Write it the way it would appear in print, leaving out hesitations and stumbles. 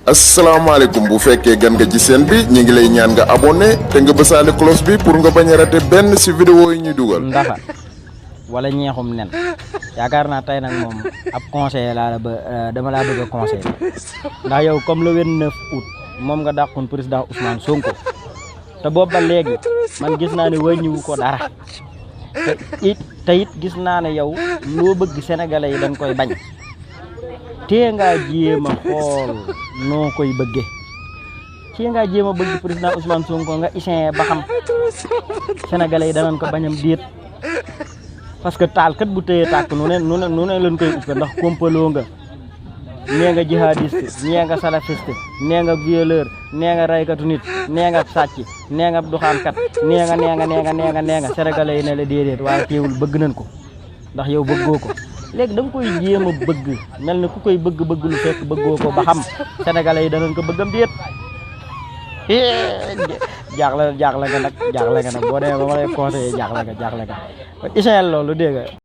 asalaamaaleykum bu fekkee gan nga ci seen bi ñu ngi lay ñaan nga abonné te nga bësaale cloche bi pour nga bañ a raté benn ci vidéo yi ñuy dugal. ndafa wala ñeexum nen yaakaar naa tey nag moom ab conseil dama laa bëgg a conseil ndax yow comme le 29 août moom nga dàqoon président Ousmane Sonko te boobu ba léegi man gis naa ne wàññiwu ko dara te it gis naa ne yow loo bëgg sénégalais yi dañ koy bañ. tee ngaa jéem a xool noo koy bëggee tee ngaa jéem a bëgg président Ousmane Sonko nga essayé ba xam sénégalais yi danañ ko bañam déet parce que taal kat bu tëyee tàkk nu ne leen koy upp ndax kompaloo nga nee nga jihadiste nee nga salafiste nee nga violeur nee nga raykatu nit nee nga sàcc nee nga duxaankat nee nga sénégalais yi ne la déedéet waaye teewul bëgg nañ ko ndax yow bëggoo ko léegi da nga koy jéem a bëgg mel ne ku koy bëgg lu fekk bëggoo ko ba xam sénégalais yi danañ ko bëggam déet jaaxle nga nag boo demee ba ma lay conseillé jaaxle nga Israël loolu dégg nga